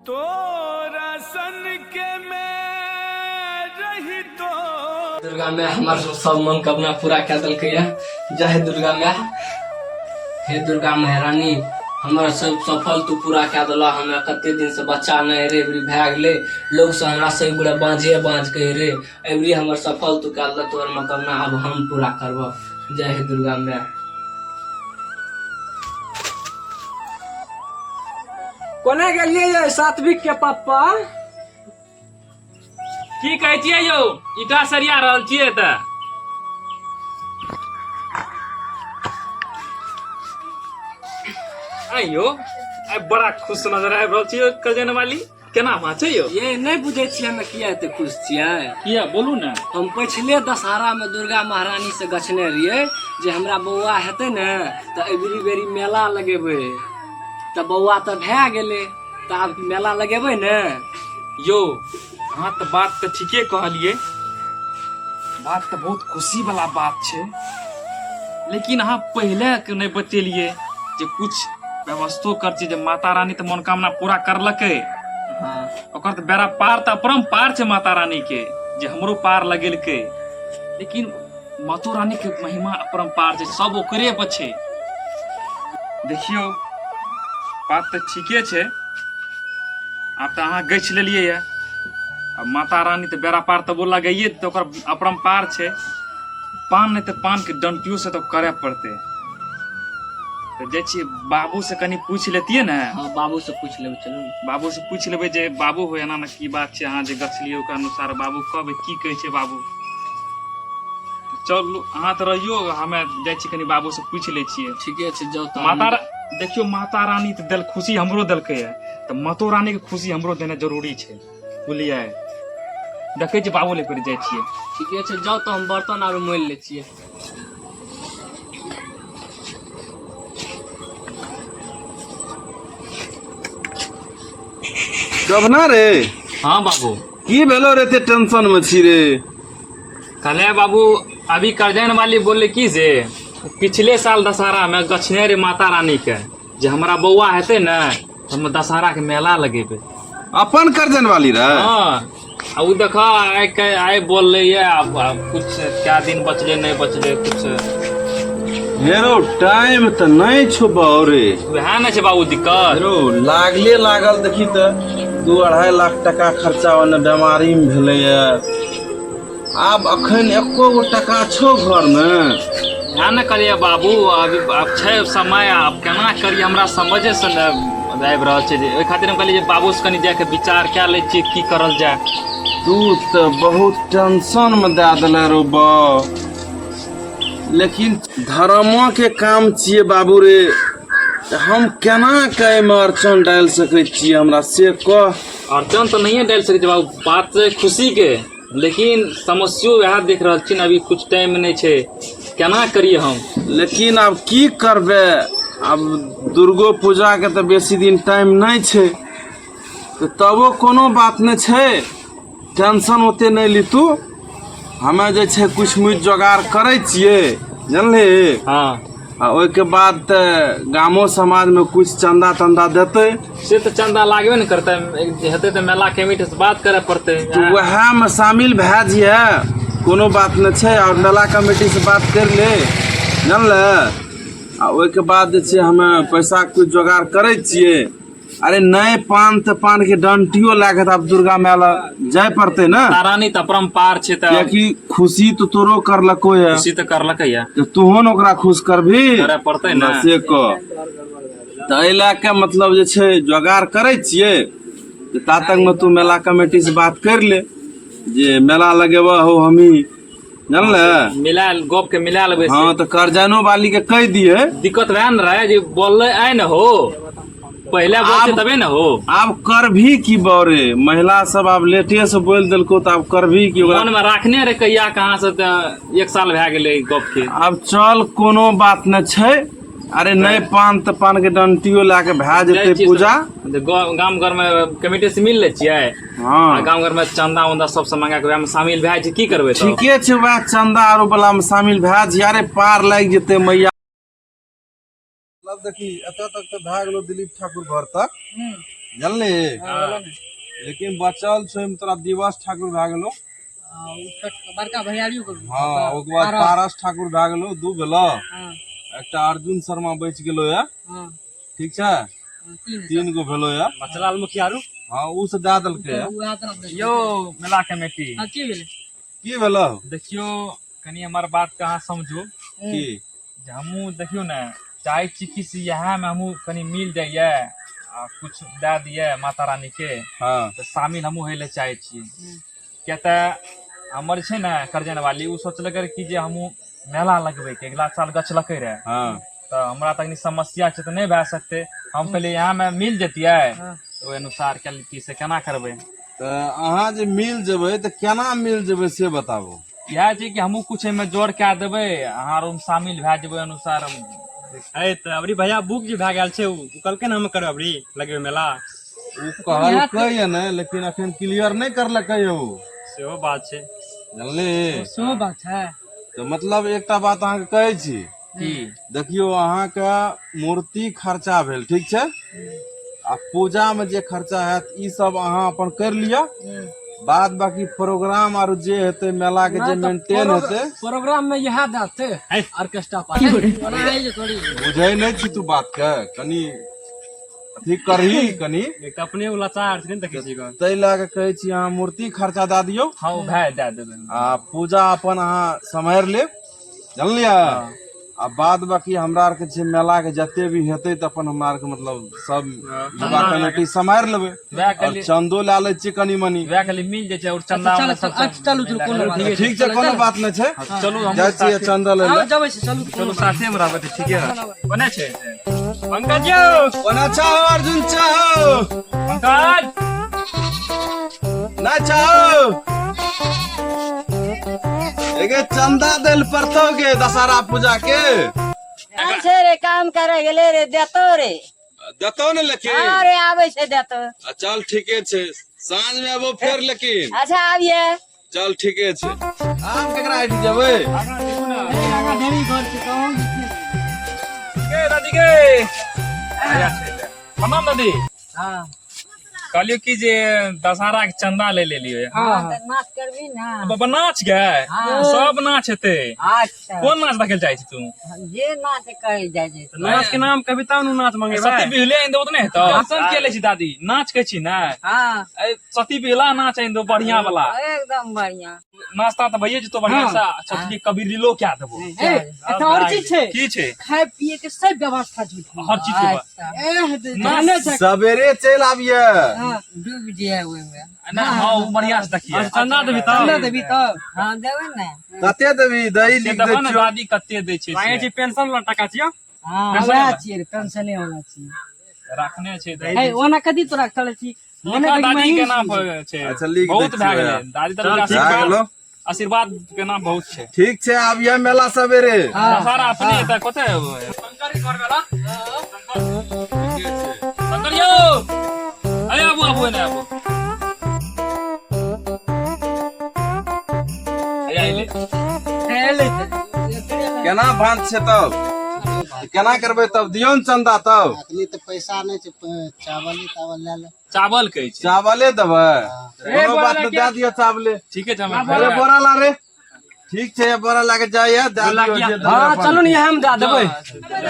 तोरा सन के मैं रही तो दुर्गा माय हमर सब मनोकामना पूरा कए देलकै ये। जय हे दुर्गा माय, हे दुर्गा महारानी, हमर सब सफल तू पूरा कए देलह। हमरा कते दिन से बच्चा नहि रे, एबरी भए गेलै। लोग सब हमरा सब गोटे बाँझे बाँझ कहै रे, एबरी हमर सफल तू कए देलह। तोहर मनोकामना आब हम पूरा करबह। जय हे दुर्गा माय। कोने गेलियै ये सात्विक के पप्पा? की कहै छियै यौ? ईटा सरिया रहल छियै तऽ। आइयो आइ बड़ा खुश नजर आबि रहल छियै कजन वाली, केना बात छै यौ? ये नहि बुझै छियै हमे किया एते खुश छियै। किया बोलू ने। हम पछिले दशहरा में दुर्गा महारानी से गछने रहियै जे हमरा बौआ हेतै ने तऽ एबरी बेरी मेला लगेबै। तऽ बौआ तऽ भए गेलै, तऽ आब मेला लगेबै ने। यौ अहाँ तऽ बात तऽ ठीके कहलियै, बात तऽ बहुत खुशी वाला बात छै, लेकिन अहाँ पहिले के नहि बतेलियै जे कुछ व्यवस्थो करছি जे माता रानी तऽ मनोकामना पूरा करलकै। ओकर तऽ बेड़ा पार तऽ अपरम्पार छै माता रानी के, जे हमरो पार लगेलकै, लेकिन मातो रानी के महिमा अपरम्पार छै, सब ओकरे पर छै। देखियौ बात तऽ ठीके छै, आब तऽ अहाँ गछि लेलियै ये, आ माता रानी तऽ बेड़ा पार तऽ वो लगैये तऽ ओकर अपरम्पार छै। पान नहि तऽ पान के डंटियो से तऽ करय पड़तै। तऽ जाइ छियै बाबू से कनि पूछि लेतियै ने। हँ, बाबू से पूछि लेबै, चलू ने। बाबू से पूछि लेबै जे बाबू हो एना ने की बात छै, अहाँ जे गछलियै ओकर अनुसार बाबू कहबै की कहै छै बाबू। चलू अहाँ तऽ रहियौ, हमे जाइ छी कनि बाबू से पूछि लै छियै। ठीके छै, जाउ तऽ। माता देखियौ माता रानी तऽ देल खुशी हमरो देलकै ये, तऽ मातो रानी के खुशी हमरो देना जरूरी छै, बुझलियै? देखै छियै बाबू ले कर जाइ छियै। ठीके छै, जाउ तऽ, हम बर्तन आरो मोलि लै छियै। शोभना रे। हाँ बाबू। की भेलो रे, एते टेंशन में छी रे? कहले बाबू अभी करजन वाली बोले की जे पिछले साल दशहरा में गछने रे माता रानी के जे हमरा बौआ हेतै ने तऽ हम दशहरा के मेला लगेबै। अपन करजन वाली रे? हाँ, आ उ देखा आइ के आइ बोलले ये, आब कुछ क्या दिन बचले नहीं बचले कुछ। हेरो टाइम तऽ नहीं छौ बाऊ रे। वएह ने छै बाबू दिक्कत। हेरो लागले लागल देखी तऽ 2-2.5 लाख टका खर्चा ओने बेमारी में भेलैए, आब अखन एको गो टका छौ घर में? इएह ने कहलियै बाबू, अभी आब छै समय, आब केना करियै हमरा समझे से ने आबि रहल छै, जे ओहि खातिर हम कहलियै जे बाबू से कनि जाके विचार कए लै छियै की करल जाय। तू तऽ बहुत टेंशन में दए देले रो बा, लेकिन धर्मो के काम छियै बाबू रे, हम केना के एहिमे अड़चन डालि सकै छियै हमरा से कह। अड़चन तऽ नहिए डालि सकै छियै बाबू, बात छै खुशी के, लेकिन समस्यो वएह देख रहल छी ने, अभी कुछ टाइम नहि छै, केना करियै हम? लेकिन आब की करबै, आब दुर्गो पूजाके तऽ बेसी दिन टाइम नहि छै, तऽ तबो कोनो बात नहि छै, टेंशन ओते नहि ली तू। हमे जे छै कुछ मुछ जोगाड़ करै छियै, जानली? हाँ। आ ओहिके बाद तऽ गामो समाजमे कुछ चंदा तंदा देतै। से तऽ चंदा लागबे ने करतै, हेतै तऽ मेला कमिटी से बात करे पड़तै। तऽ उएहमे शामिल भए जइहे, कोनो बात नहि छै, आओर मेला कमिटी से बात करि ले, जानले? आ ओहिके बाद जे छै हमे पैसा कुछ जोगाड़ करै छियै। अरे नहि पान तऽ पान के डंटियो लए के तऽ आब दुर्गा माय लग जाय पड़तै ने। तारानी तऽ अपरम्पार छै तऽ कियाकि खुशी तऽ तोरो करलको ये। खुशी तऽ करलकै ये। तऽ तूहो ने ओकरा खुश करबही, करे पड़तै ने। से कह तऽ एहि लए के मतलब जे छै जोगाड़ करै छियै, जे ता तक मे तू मेला कमेटी से बात करि ले जे मेला लगेबह हो हमही, जानले? मिला गप के मिला लेबै से। हाँ, तऽ करजनो वाली के कहि दिहे। दिक्कत वएह ने रहे जे बोलले आइ ने हो, पहिले बोलते तबे ने हो। आब करभी की बौरे, महिला सब आब लेटे से बोल देलको तऽ आब करभी की ओकरा? मन में राखने रहे कहिया कहाँ से, तऽ 1 साल भए गेलै गप के। आब चल कोनो बात नहि छै, अरे नहि पान तऽ पान के डंटियो लए के भए जेतै पूजा। गाम घर में कमिटी से मिल लै छियै। हाँ। गाम घर में चंदा उंदा सबसे मंगा के वएह में शामिल भए छै, की करबै तऽ? ठीके छै, वएह चंदा आरो वाला में शामिल भए जे, अरे पार लागि जेतै मैया। मतलब देखी एतऽ तक तऽ भए गेलो दिलीप ठाकुर घर तक, जानली? लेकिन बचल छै ओहिमे तोरा दिवस ठाकुर भए गेलो। बड़का भैयारियो करू। हाँ, ओकर बाद पारस ठाकुर भए गेलो, 2 भेलो। हाँ। एकटा अर्जुन शर्मा बचि गेलो या। हाँ। ठीक छै, 3 गो भेलो या। बचलाल मुखिया आरू। हाँ, उ से दए देलकै या। यौ मेला कमेटी। हाँ, की भेलै? की भेलो? देखियो कनी हमर बात के अहाँ समझू की जे हमहूँ देखियो ने चाहै छी कि से इएह में हमहूँ कनी मिल जाइए आ कुछ दए दिए माता रानी के। हाँ। तऽ शामिल हमहूँ होइ लए चाहै छी, किया तऽ हमर छै ने करजन वाली ओ सोचलकै कि जे हमहूँ मेला लगबैके, अगिला साल गछलकै रहे। हाँ। तऽ हमरा तखनी समस्या छै तऽ नहि भए सकतै। हम कहलियै यहाँ मे मिल जतियै तऽ ओहि अनुसार कहलियै से केना करबै। तऽ अहाँ जे मिल जेबै तऽ केना मिल जेबै से बताबू। इएह छै कि हमहूँ कुछ एहिमे जोर कए देबै, अहाँ आर ओहिमे शामिल भए जेबै अनुसार। है तऽ अबरी भैया बुक जे भए गेल छै, ओ कहलकै ने हम करब अबरी लगेबै मेला। ओ कहलकै या नहि, लेकिन अखन क्लियर नहि करलकै यौ। सेहो बात छै। जानली? सेहो बात छै। तऽ मतलब एकटा बात अहाँके कहै छी की? देखियौ अहाँके मूर्ति खर्चा भेल, ठीक छै, आ पूजा में जे खर्चा हैत ई सब अहाँ अपन कर लिअ। बाद बाकी प्रोग्राम आर जे हेतै मेला के जे मेंटेन हेतै प्रोग्राम में इएह देतै ऑर्केस्ट्रा पार्टी। बुझै नहि छी तू बात के, कनी अथी करही कनी। एक तऽ अपने ओ लाचार छै, नहि देखै छी कन। ताहि लए कऽ कहै छी अहाँ मूर्ति खर्चा दए दियौ। हाँ, ओ भए दए देबै। आ पूजा अपन अहाँ सम्हारि लेब, जानलियै? आ बाद बाकी हमरा आरके छै मेला के जते भी हेतै तऽ अपन हमरा आरके मतलब सब युवा कमेटी सम्हारि लेबै। वएह और कहलियै। चंदो लए लै छियै कनी मनी। वएह कहलियै मिल जाइ छै और चंदा चलू, उंदा सब अच्छा, चलू, चलू, कोनो बात नहि। ठीक छै, कोनो बात नहि छै। चलू हम जाइ छियै चंदा लै लए। जबै छै, चलू। चलू साथे मे रहबै तऽ ठीके रहत। बने छै पंकज यौ। कोना चाहो अर्जुन चाहो? पंकज ना चाहो एगे चंदा देल पड़तौ गे दशहरा पूजा के। काम छै रे, काम करे गेले रे, देतो रे। देतौ ने लेकिन? हाँ रे, आबै छै, देतो। आ चल ठीके छै, साँझ में अबो फेर लेकिन। अच्छा आबिए। चल ठीके छै। आब केकरा हटि जेबै? गे दादी गे, प्रणाम दादी। हाँ। कहलियो कि जे दशहरा के चंदा ले लेलियो। हाँ, तऽ नाच करबी ना? बाबा नाच गे, सब नाच हेतै। अच्छा। कोन नाच देखे जाइ छी तू? जे नाच कहै जाइ छै। नाच के नाम कविता नु नाच मंगेबै। सती बिहले आनि देबो तऽ नहि हेतौ? पसंद के लै छी दादी? नाच कहै छी ने? हाँ। ए, सती बिहला नाच आनि देबो बढ़िया वाला। एकदम बढ़िया। नाश्ता तऽ भइए जेतौ बढ़िया से। सोचलियै कबीर लीलो क्या देबो। एकटा और चीज छै। की छै? खाय पिए के सब व्यवस्था छै। हर चीज के अच्छा। जाने छै। सवेरे चलि आबिये। डूब जे ओहिमे। नहि, हाँ, ओ बढ़िया से देखिए। चंदा देबी तब? चंदा देबी तब। हाँ, देबै ने। कते देबी? दही से लिख दै देखो ने छियौ। दादी कते दै छै। मांगे से। छी पेंशन वाला टाका छियौ। हाँ। वएह छियै रे, पेंशने वाला छियै। राखने छै दादी। हे, ओना कदी तोरा चलै छी? लिखा दादी के नाम पर छै। अच्छा, लिख दै बहुत भए छियौ। गेलै दादी तरफ भए आशीर्वाद। गेलो। आशीर्वाद के नाम बहुत छै। ठीक छै, आबिये मेला सवेरे। दशहरा अपने तऽ कतऽ शंकर के घर मेला। शंकर यौ, अरे आबू आबू, एने आबू। अरे आइले। केना भांज छै तब? केना करबै तब? दियौ ने चंदा तब। अखनी तऽ पैसा नहि छै, चावल तावल लए ले। चावल कहै छै। चावले देबै? कोनो बात नहि, दए दियौ चावले। ठीके छै, हम अरे बोरा ला रे। ठीक छै, बोरा ला के जाइए, दए दियौ जे देबै हाँ, अपन। चलू ने, हम दए देबै।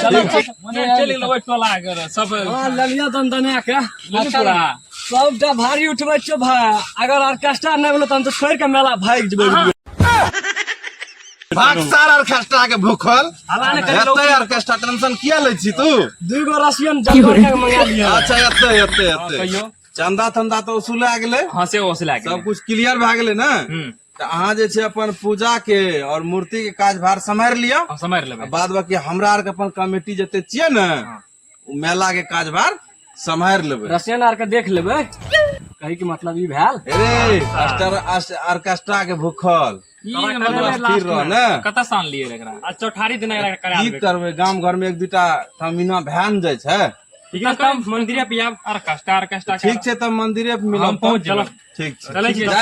चलू मने चलि गेलै ओहि टोला के सब। हाँ, ललिया दन दना के। लेलू पूरा। सबटा भारी उठबै छियौ भाय। अगर ऑर्केस्ट्रा नहि भेलो तहन तऽ छोड़ि के मेला भागि जेबै। भाग सार ऑर्केस्ट्रा के भूखल एते ऑर्केस्ट्रा, टेंशन किया लै छी तू? दुई गो रसियन जंगल के मंगा लिया। अच्छा, एते एते एते। कहियौ। चंदा तंदा तऽ वसूला गेलै। हाँ, से ओसला गेलै। सब कुछ क्लियर भए गेलै ने? हम्म। तऽ अहाँ जे छै अपन पूजा के और मूर्ति के काज भार सम्हारि लिअ। हम सम्हारि लेबै। बाद बाकी हमरा आर के अपन कमेटी जते छियै ने, ओ मेला के काज भार सम्हारि लेबै। रसियन आर के देख लेबै, कही के मतलब ई भेल। अरे ऑर्केस्ट्रा के भूखल ई स्थिर रह ने। कतऽ से आनलियै रे एकरा? आ चौठारी दिना एकरा करा की देबै। करबै, गाम घर में एक दूटा ठमीना भए ने जाइ छै। ठीक है, तब मंदिरे पे आब। Orchestra orchestra. ठीक छै, तब मंदिरे पे मिलब। हम पहुँच जेबै। ठीक छै। चलै छियै। जाइ।